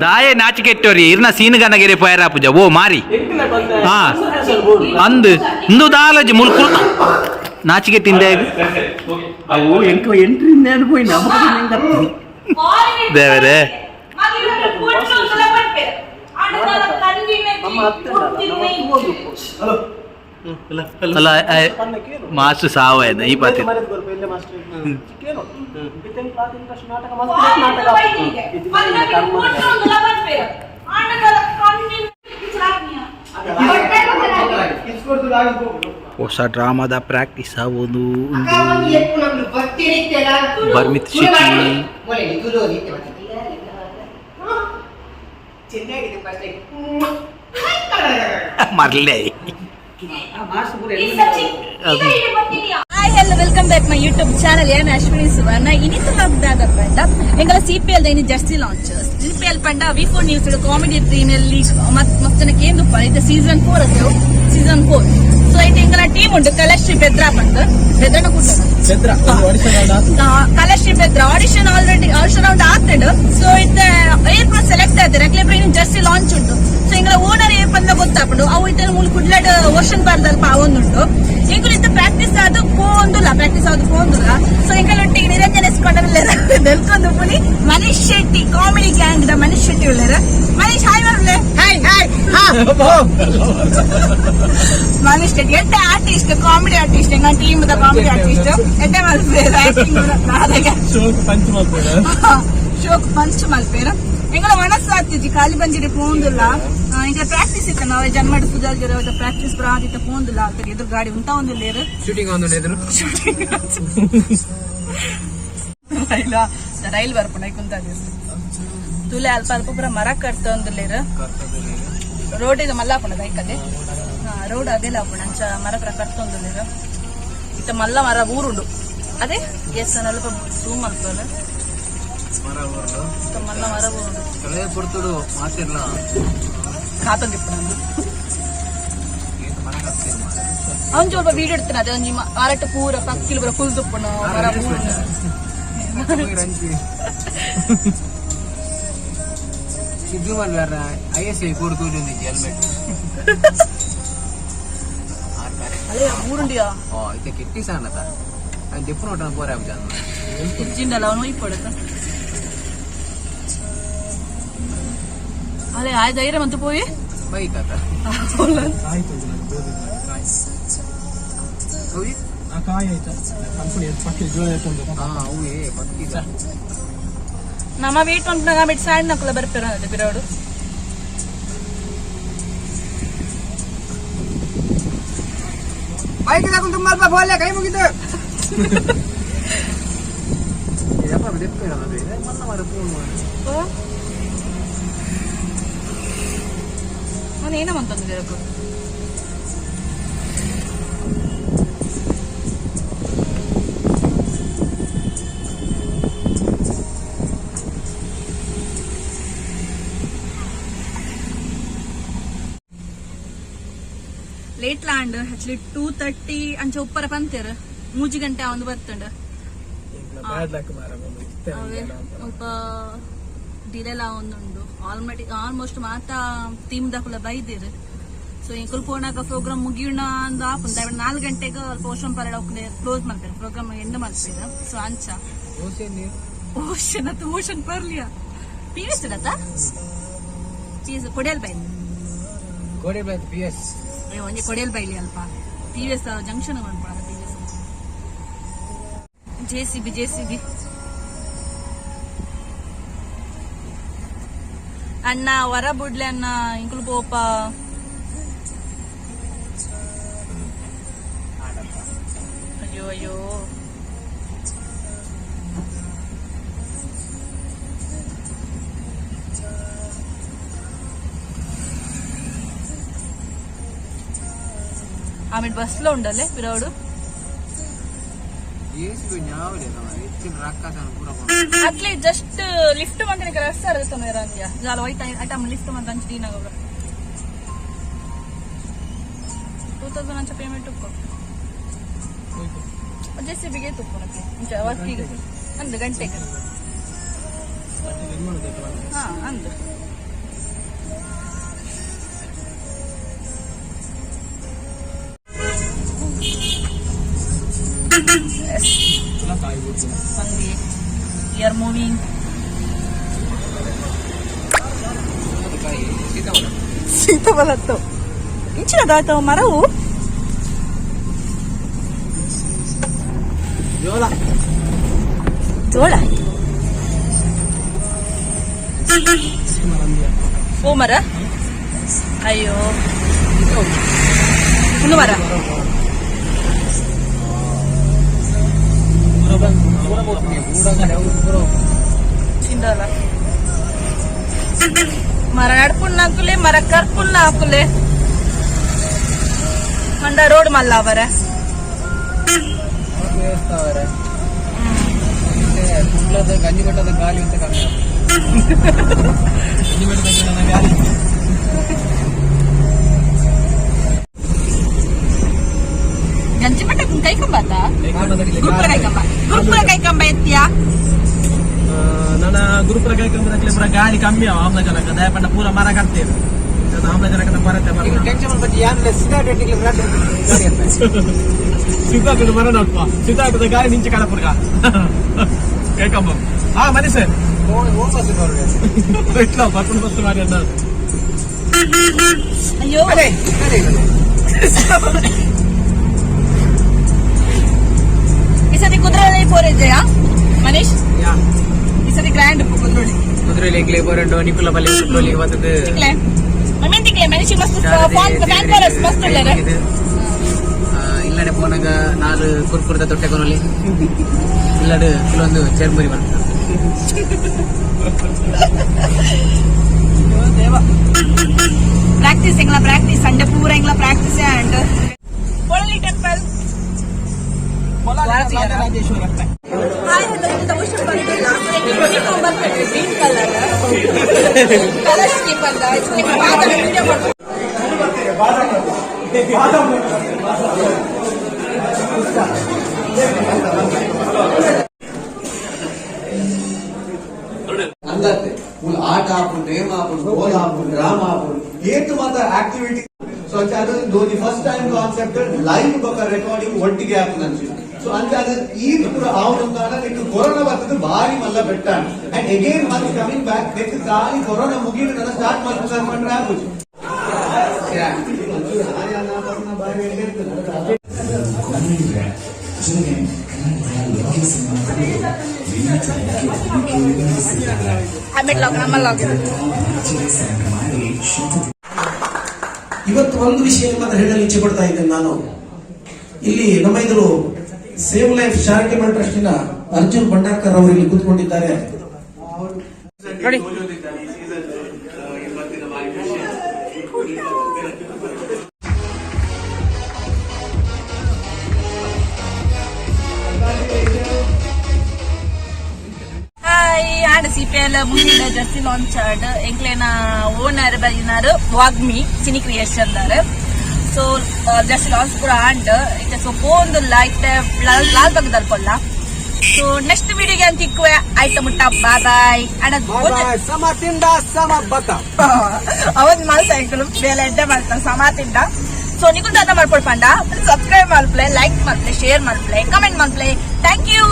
ದಾಯೆ ನಾಚಿಕೆಟ್ಟೋರಿ ಇರ್ನ ಸೀನ್ ಗನಗೆರೆ ಪೋಯರ ಪೂಜ ಓ ಮಾರಿ. ಹಾ ಅಂದ್ ಇಂದು ದಾಲಜಿ ಮುಲ್ಕು ನಾಚಿಕೆ ತಿಂದೆ. ಅವು ಎಂಕ ಎಂಟ್ರಿ ಹೋಯಿ ದೇವರೇ. ಅಲ್ಲ, ಮಾಸ್ಟರ್ ಸಾವ ಈ ಪಾತಿ. ಹೊಸ ಡ್ರಾಮಾದ ಪ್ರಾಕ್ಟೀಸ್ ಆಗೋದು. ಬರ್ಮಿತ್ ಶೆಟ್ಟಿ. ಮರ್ಲೆ. Hi, hello, welcome back my YouTube channel. ಏನ್ ಅಶ್ವಿನಿ ಸುವರ್ಣ. ಇನಿತ ದಾದ ಪಂಡ ಎಂಗಲ ಸಿಪಿಎಲ್ the ಇನಿ ಜರ್ಸಿ ಲಾಂಚ್. ಸಿಪಿಎಲ್ ಪಂಡ V4 news comedy premier league. ಮಸ್ತನ ಕೇಂದ್ರ ಇದು ಸೀಸನ್ 4 ಅದು ಸೀಸನ್ 4. ಸೊ ಐಟ್ ಎಂಗಲ ಟೀಮ್ ಉಂಟು ಕಲಶ್ರೀ ಬೆದ್ರ ಪಂಡ ಬೆದ್ರನ ಕೂಟ Kalashree Bedra audition already audition round ಆಗ್ತದೆ. ಸೊ ಇತ್ತ ಏರ್ಪೋರ್ಟ್ ಸೆಲೆಕ್ಟ್ ಆಯ್ತಾರೆ ಅಕ್ಲೆ ಇನ್ನು ಜರ್ಸಿ ಲಾಂಚ್ ಉಂಟು. ಸೊ ಎಂಗಲ ಓನರ್ ಏಪಂದ ಗೊತ್ತಾಪುಂಡು. ಅವು ಇತ್ತ ಮೂಲು ಕುಡ್ಲಡ್ ಓಷನ್ ಬಾರ್ದಲ್ಪ ಅವೊಂದುಂಟು. ಎಂಕುಲು ಇತ್ತ ಪ್ರಾಕ್ಟೀಸ್ ಅದು ಪೋಂದುಲ್ಲ, ಪ್ರಾಕ್ಟೀಸ್ ಅದು ಪೋಂದುಲ್ಲ. ಸೊ ಎಂಕಲೊಟ್ಟಿಗೆ ನಿರಂಜನ್ ಎಸ್ಕೊಂಡ ನೆಲ್ಕೊಂದು ಪುನಿ Manish Shetty, comedy gang the Manish Shetty ಉಳ್ಳೇರ. ಮನೀಶ್ ಹಾಯ್ ಬರ್ಲೆ. Hi hi. Manish Shetty ಎಡ್ಡೆ ಆರ್ಟಿಸ್ಟ್, ಕಾಮಿಡಿ ಆರ್ಟಿಸ್ಟ್. ಎಂಗ ಟೀಮ್ the comedy artist ಎಡ್ಡೆ ಮಲ್ಪೇರು ಆಕ್ಟಿಂಗ್. ಶೋಕ್ ಪಂಚ್ ಮಲ್ಪೇರು. ಎಂಗಳ ಮನಸ್ಸು ಆಗ್ತಿಜಿ ಖಾಲಿ ಬಂಜಿಡೆ ಪೋಂದುಲ್ಲ. ಈಗ ಪ್ರಾಕ್ಟೀಸ್ ಇತ್ತ ನಾವೇ ಜನ್ಮಡ್ ಪೂಜಾರಿ ಪ್ರಾಕ್ಟೀಸ್ ಪೂರ ಆದಿತ್ತ ಪೋಂದುಲ್ಲ. ಅಂತ ಎದುರು ಗಾಡಿ ಉಂಟಾ ಒಂದು ಲೇರು. ಶೂಟಿಂಗ್ ಒಂದು ಎದುರು. ರೈಲ ರೈಲ್ ಬರ್ಪುಂಡ ಕುಂತ ತುಲೆ ಅಲ್ಪ ಅಲ್ಪ ಪೂರ ಮರ ಕಟ್ತೊಂದುಲ್ಲೇರು. ರೋಡ್ ಇದು ಮಲ್ಲಾಪುಂಡ ದೈಕದೆ ರೋಡ್ ಅಗೆಲ ಆಪುಂಡು. ಅಂಚ ಮರ ಪೂರ ಕಟ್ತೊಂದುಲ್ಲೇರು. ಇತ್ತ ಮಲ್ಲ ಮರ ಊರುಂಡು. ಅದೇ ಎಸ್ ಅಲ್ಪ ಸೂಮ್ ಮಲ್ಪಲ್ಲ. ಇತ್ತ ಮಲ್ಲ ಮರ ಊರುಂಡು. ಕೆಲವೇ ಪೊರ್ತುಡು ಮಾತಿರ್ಲ. ಕಾತೊಂದಿಪ್ಪು ಅವ್ನು ಸ್ವಲ್ಪ ವೀಡಿಯೋ ಇಡ್ತಾನೆ. ಅದೇ ಒಂಜಿ ಮರಟ್ ಪೂರ ಪಕ್ಕಿಲು ಪೂರ ಕುಲ್ದುಪ್ಪುನು ಮರ ಊರುಂಡು. ಸಿದ್ದು ಮಲ್ಲಾರ I S I ಕೂಡ ತೂಜೊಂದಿಜ್ಜಿ ಹೆಲ್ಮೆಟ್. ಅಲ್ಲೇ ಊರುಂಡಿಯಾ. ಓ ಇತ್ತೆ ಕಿಟ್ಟಿ ಸಾಣತ ಅದು ದೆಪ್ಪು ನೋಟನ ಪೋರೆ ಆಪುಜ. ಇಜ್ಜಿಂಡಲ್ಲ ಅವನು ಒಯ್ಪೊಡತ ಅಲ್ಲೇ ಆಯ್ ಧೈರ್ಯ ಮಂತು ಪೋಯಿ. ಬೈಕ್ ಆತ. ಹಾ ಅವುಯೇ ಪಕ್ಕಿದ. ನಮ್ಮ ವೇಟ್ ಮನ್ಪುನಾಗ ಮಿಟ್ ಸ್ಯಾಂಡ್ ನಕುಲ ಬರ್ಪೇರ ಅದೇ ಬಿರೋಡು. ಬೈಕ್ ತಗೊಂಡು ತುಂಬ ಬೋಲೆ ಕೈ ಮುಗಿದು ಯಪ್ಪ ದೆಪ್ಪು ಮಲ್ಲ ಮರ ಪೂನು. ಅವನು ಏನೋ ಮಂತೊಂದು ಲೇಟ್ ಲ್ಯಾಂಡ್ ಆಕ್ಚುಲಿ 2:30 ಅಂಚ ಉಪ್ಪರ ಪಂತೇರು 3 ಗಂಟೆ ಒಂದು ಬರ್ತಂಡು. ಅವೇ ಸ್ವಲ್ಪ ಡಿಲೇಲ ಒಂದುಂಡು. ಆಲ್ಮಡಿ ಆಲ್ಮೋಸ್ಟ್ ಮಾತಾ ಟೀಮ್ ದಕುಲ ಬೈದಿರು. ಸೊ ಇಂಕುಲು ಪೋನಾಗ ಪ್ರೋಗ್ರಾಮ್ ಮುಗಿಯೋಣ ಅಂದ್ ಆಪುಂಡು. ದಯವಿಟ್ಟು 4 ಗಂಟೆಗೆ ಪೋಷನ್ ಪರೇಡ್ ಕ್ಲೋಸ್ ಮಾಡ್ತಾರೆ, ಪ್ರೋಗ್ರಾಮ್ ಎಂಡ್ ಮಾಡ್ತಾರೆ. ಸೊ ಅಂಚ ಓಷನ್ ಅತ್ತ ಓಷನ್ ಬರ್ಲಿಯಾ ಪಿ ಎಸ್ ಇಡತ್ತ ಪಿ ಎಸ್ ಕೊಡಿಯಲ್ ಬೈಲಿ. ಕೋಡೆ ಪಿ ಎಸ್. ಅಯ್ಯೋ ಒಂಜಿ ಕೊಡಿಯಲ್ ಬೈಲಿ ಅಲ್ಪ ಪಿ ಎಸ್ ಜಂಕ್ಷನ್ ಮನ್ಪುಣ P S. JCB JCB ಅಣ್ಣ ಹೊರ ಬುಡ್ಲೆ ಅಣ್ಣ ಇಂಕುಲು ಪೋಪ. ಅಯ್ಯೋ ಅಯ್ಯೋ. ಆಮೇಲೆ ಬಸ್ లో ఉండాలి పిరవుడు. ಅಟ್ಲಿ ಜಸ್ಟ್ ಲಿಫ್ಟ್ ಮಂತನ ರಸ್ತೆ ಇರುತ್ತೆ ಅಂದ್ಯ ಜಾಲ ವೈಟ್ ಐಟಮ್ ಲಿಫ್ಟ್ ಮಂತ ಅಂಚ ದೀನಾಗ 2000 ಅಂಚ ಪೇಮೆಂಟ್ ಉಪ್ಪು ಜೆಸಿಬಿಗೆ ತುಪ್ಪು ನಕ್ಕೆ ಇಂಚ ವರ್ಕಿಗೆ ಅಂದು ಗಂಟೆಗೆ. ಹಾ ಅಂದು. We are moving. ಸೀತಾಫಲತ್ತು ಇಂಚಿನ ದಾಯ್ತವ ಮರವು. ಜೋಳ. ಜೋಳ. ಓ ಮರ, ಅಯ್ಯೋ, ಒಂದು ಮರ. ಚಿಂದಲ್ಲ ಮರ ನಡ್ಪುಣ್ಣ ಹಾಕುಲೆ, ಮರ ಕರ್ಪುಣ್ಣ ಹಾಕುಲೆ. ಮಂಡ ರೋಡ್ ಮಲ್ಲ ಅವರ. ಕುಡ್ಲದ ಗಂಜಿಮಠದ ಗಾಳಿ ಅಂತ ಕಮ್ಮಿ. ಗಂಜಿಮಠದ ಗಾಳಿ. ಗಂಜಿಮಠ ಕೈಕಂಬ ಅಲ್ಲ, ಗುರುಪುರ ಕೈಕಂಬ. ಗುರುಪುರ ಕೈಕಂಬ ಎತ್ತಿಯಾ? ನನ್ನ ಗುರುಪುರ ಕೈಕಂಬ ಪೂರ ಗಾಳಿ ಕಮ್ಮಿ ಅವ, ಆಮ್ಲಜನಕ ದಯಪಂಡ ಪೂರ ಮರ ಕಟ್ತೇವೆ. ಆಮ್ಲಜನಕದ ಕೊರತೆ. ಸಿದ್ಧಾರ್ಥದ ಮರ ನೋಡ್ಪ, ಸಿದ್ಧಾರ್ಥದ ಗಾಳಿ ನಿಂಚೆ ಕಡಪುರ್ಗ ಕೈಕಂಬ. ಹಾ ಮನೀಶ್, ಇಟ್ಲ ಬರ್ಕೊಂಡು ಬಸ್ತು ಮಾರಿ ಅನ್ನ. ಅಯ್ಯೋ, ಈ ಸತಿ ಕುದುರೆ ಪೋರಿದೆಯಾ ಮನೀಶ್? ಈ ಸತಿ ಗ್ರ್ಯಾಂಡ್ ಕುದುರೋಳಿ. ಕುದುರೆಲಿ ಬೋರಂಡು ನಿಕುಲ ಬಲ್ಲಿ ಕುದುರೆಲಿ ಬತ್ತದು. ತಿಕ್ಲೆ ಮಮ್ಮಿ, ತಿಕ್ಲೆ. ಮನೀಶ್ ಮಸ್ತ್ phone fan followers ಮಸ್ತ್ ಉಳ್ಳೇರೆ. ಇಲ್ಲಡೆ ಪೋನಾಗ ನಾಲ್ ಕುರ್ಕುರ್ದ ತೊಟ್ಟೆ ಕೊನೊಲಿ. ಇಲ್ಲಡು ಕೆಲವೊಂದು ಚೇರ್ಮುರಿ ಮಾಡ್ತಾರೆ. ಪ್ರಾಕ್ಟೀಸ್ ಎಂಗ್ಲ ಪ್ರಾಕ್ಟೀಸ್, ಸಂಡೆ ಪೂರ ಎಂಗ್ಲ practice. And Polali temple. Hi, hello, ಇಂದ ಉಷ್ ಬಂದಿಲ್ಲ. ಯೂನಿಫಾರ್ಮ್ ಬರ್ಬೇಕು, green colour colour skip ಅಂತ ವಿಡಿಯೋ ಮಾಡ್ಬೇಕು. ಅಂದತ್ತೆ ಫುಲ್ ಆಟ ಆಪುಂಡು, ನೇಮ ಆಪುಂಡು, ಗೋಲ್ ಆಪುಂಡು, ಡ್ರಾಮಾ ಆಪುಂಡು, ಏತು ಮಾತ ಆಕ್ಟಿವಿಟಿ. ಸೊ ಅಂಚ ಅದು ದೋಜಿ first time concept live ಬೊಕ ರೆಕಾರ್ಡಿಂಗ್ ಒಟ್ಟಿಗೆ ಆಪುಂಡು ಅಂಚ. ಸೊ ಅಂಚ ಅದು ಈ ಪೂರ ಆವೊಂದಾಂಡ ನೆಕ್ ಕೊರೋನಾ ಬರ್ತದೆ ಭಾರಿ ಮಲ್ಲ ಬೆಟ್ಟ. And again once coming back, next ಖಾಲಿ ಕೊರೋನಾ ಮುಗಿದು ನನ್ನ ಸ್ಟಾರ್ಟ್ ಮಲ್ಪುನ ಪಂಡ್ರೆ ಆಪುಜಿ. ಬಾರಿ ಎಡ್ಡೆ ಇರ್ತದೆ. ಆಮೇಲೆ ಲಾಗ್ ನಮ್ಮ ಲಾಗ್. ಇವತ್ತು ಒಂದು ವಿಷಯ ಮಾತ್ರ ಹೇಳಲು ಇಚ್ಛೆ ಪಡ್ತಾ ಇದ್ದೇನೆ ನಾನು. ಇಲ್ಲಿ ನಮ್ಮ ಎದುರು save life charitable ಟ್ರಸ್ಟಿನ Arjun Bhandarkar ಅವರು ಇಲ್ಲಿ ಕೂತ್ಕೊಂಡಿದ್ದಾರೆ. ನೋಡಿ. Hi, and CPL ಮುಂದಿನ Jersey launch and ಎಂಕ್ಲೇನ owner ಬೈನಾರು ವಾಗ್ಮಿ cine creation ದಾರ್. So Jersey launch ಪೂರ ಆಂಡ್ ಇತ್ತೆ. ಸೊ ಪೋಂದು ಲೈಟ್ ಲಾಲ್ ಬಾಗ್ ದಲ್ಪಲ್ಲ. ಸೊ ನೆಕ್ಸ್ಟ್ ವಿಡಿಯೋಗೆ ಅಂತ ಇಕ್ಕುವೆ. ಆಯ್ತು ಮುಟ್ಟ, ಬಾಯ್ ಬಾಯ್. ಅಂಡ್ ಸಮ ತಿಂದ ಸಮ ಬತ್ತ. ಅವನ್ ಮಲ್ತ, ಎಂಕುಲು ಬೇಲೆ ಎಡ್ಡೆ ಮಾಡ್ತಾನೆ ಸಮ ತಿಂದ. ಸೊ ನಿಕುಲ್ ದಾದ ಮಾಡ್ಕೊಳ್ಪಂಡ ಸಬ್ಸ್ಕ್ರೈಬ್ ಮಲ್ಪ್ಲೆ, ಲೈಕ್ ಮಲ್ಪ್ಲೆ, ಶೇರ್ ಮಲ್ಪ್ಲೆ, ಕಮೆಂಟ್ ಮಲ್ಪ್ಲೆ. Thank you.